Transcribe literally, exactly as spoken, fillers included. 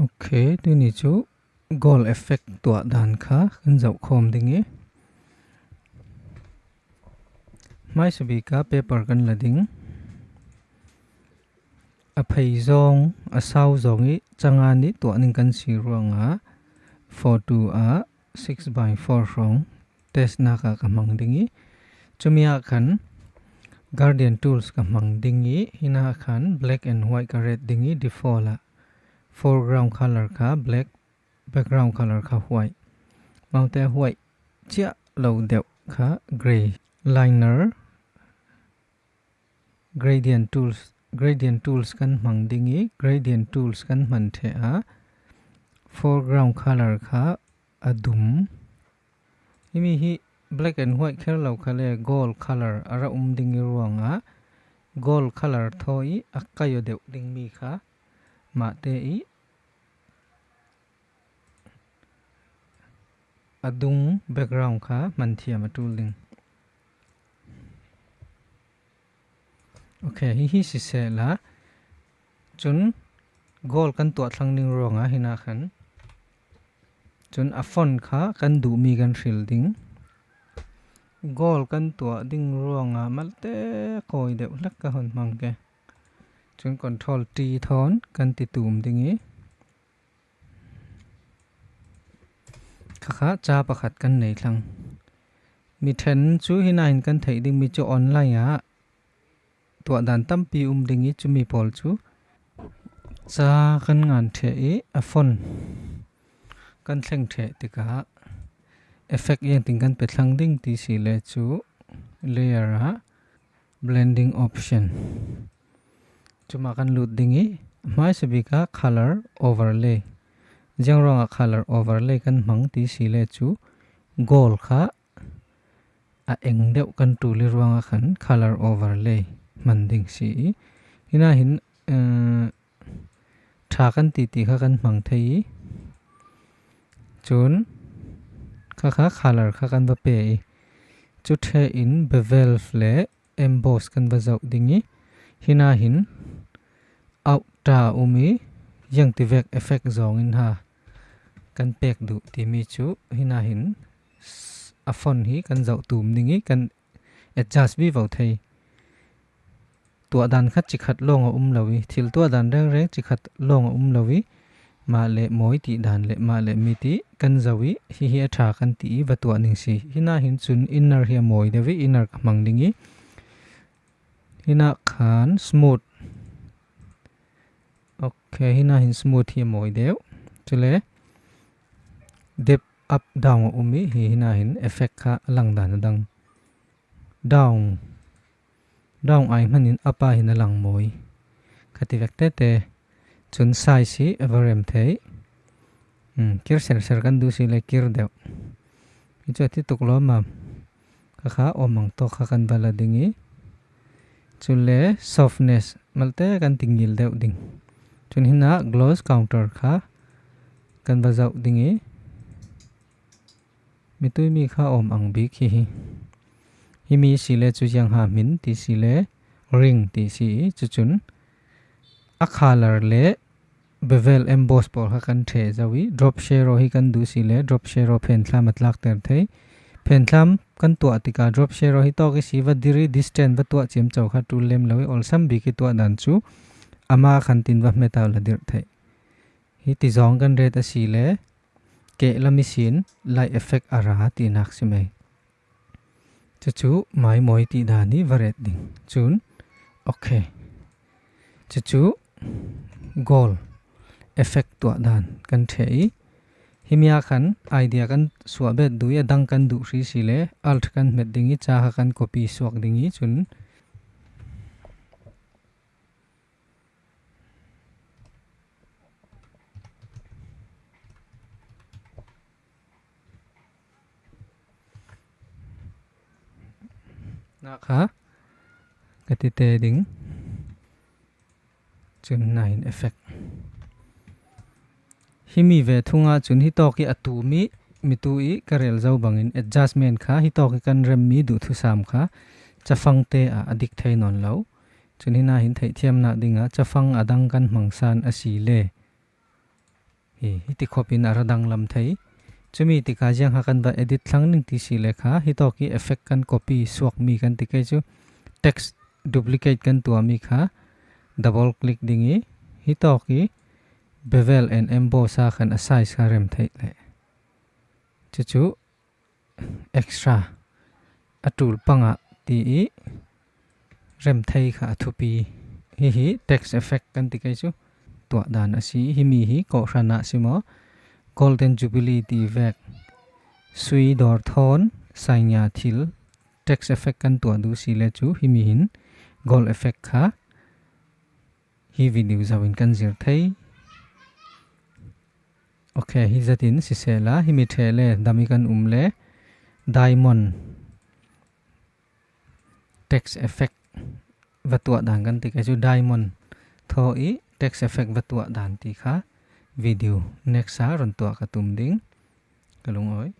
Ok, tuni chu gold effect tuah dan kha kan zoh khawm ding i, hmaisa bik a paper kan la ding. A phei zawng, a sau zawng i changa nih tuah ning kan si ruangah four two a six by four hrawng test nak a ka hmang ding i, chumi ah khan gradient tools ka hmang ding i, hina khan black and white ka ret ding i, default ah foreground color kha black, background color kha white. Maute white chiah lo deuh kha grey. Liner, gradient tools, gradient tools kan hmang ding i, gradient tools kan hman theh a, foreground color kha a dum. Himi hi black and white kher lo kha le gold color a ra um ding i ruangah gold color thaw i a kaio deuh ding mi kha mahte i a dung background kha hman thiam a tul ding. Ok, hi hi siseh la. Chun gold kan tuah thlang ding ruangah hina khan. Chun a font kha kan duhmi kan hril ding. Gold kan tuah ding ruangah malte kawi deuh hlek ka hon hmang ke. Chun control T thawn kan ti tum ding i. Kha kha cha pakhat kan nei thlang. Mi ṭhen chu hina hin kan theih ding mi chu online ah tuah dan tampi um ding i, chumi pawl chu cha kan ngan theh i, a font kan thleng theh tikah effect iengtin kan pe thlang ding ti si le chu layer ah blending option. Chuma kan lut ding i, hmaisa bik a color overlay. Ziang ruangah color overlay kan hmang ti si le chu gold kha a eng deuh kan tul i ruangah khan color overlay hman ding si i. Hina hin, eh, ṭha kan ti ti kha kan hmang thei i. Chun kha kha color kha kan va pe i. Chu ṭhe in bevel le emboss kan va zoh ding i. Hina hin outer um i, iengti vek effect zawng in ha kan pek duh ti mi chu hina hin s-, a font hi kan zoh tum ding i, kan adjust vivo thei. Tuah dan khat chi khat lawng a um lo i, thil tuah dan reng reng chi khat lawng a um lo i, mah le mawi tih dan le mah le mi tih kan zoh i, hi hi a ṭha kan ti i va tuah ning si. Hina hin chun inner hi a mawi deuh i, inner ka hmang ding i. Hina khan smooth. Ok, hina hin smooth hi a mawi deuh. Chule depth up down a um i, hi hina hin effect kha a lang dan a dang. Down. Down ai hmanin up a hin a lang mawi. Kha ti vek tete. Chun size hi a va rem thei. Hmm, kir ser ser kan duh si le kir deuh. Hi chu a ti tuk lawm a. Kha kha awm ang tawk kha kan va la ding i. Chule softness malte kan ti ngil deuh ding. Chun hina gloss counter kha kan va zoh ding i. Mi tui mi kha awm ang bik hi hi. Hi mi si le chu ziang ha hmin ti si le ring ti si i, chu chun a color le bevel emboss pawl kha kan ṭhe zo i, drop shadow hi kan duh si le drop shadow phen thlam a tlak ter thei. Phen thlam kan tuah tikah drop shadow hi tawk i si va dir i, distance va tuah ciam co kha tul lem lo i, awlsam bik i tuah dan chu ama khan tin va hmet a la dirh thei. Hi ti zawng kan ret a si le keh lam i sin light effect a ra ti nak si mai. Chu chu mai mawi tih dan hi va ret ding. Chun, ok. Chu chu gold effect tuah dan kan ṭhe i. Hi mi a khan idea kan suah bet duh i, a dang kan duh hri si le alt kan hmet ding i, cha kha kan copy suak ding i, chun na kha ka ti te ding. Chun na hin effect. Hi mi ve thunga chun hi tawk i a tu mi, mi tu i ka rel zo bangin adjustment kha hi tawk i kan rem mi duh thusam kha chafang te a a dik thei nawn lo. Chun hi na hin theihthiamna dinga chafang a dang kan hmangsan a si le I, hiti khopin a ra danglam thei. Chumi tika ziang ha kan va edit thlang ning ti si le kha, hitawk i effect kan copy suak mi kan ti kei chu, text duplicate kan tuah mi kha, double click ding i, hitawk i bevel and emboss a khan a size kha rem thei le. Chuchu extra a tul panga ti i rem thei kha a thupi. Hi hi text effect kan ti kei chu tuah dan a si. Himi hi kohhran a si maw, Golden Jubilee ti vek, sui dawr thawn, sainya thil, text effect kan tuah duh si le chu himi hin gold effect kha hi video zoin kan zir thei. Ok, hi zatin sisela, himi theh le dami kan um le diamond text effect va tuah dan kan ti kei chu, diamond thaw i text effect va tuah dan ti kha video next a ron tuah ka tum ding. Ka lungawi.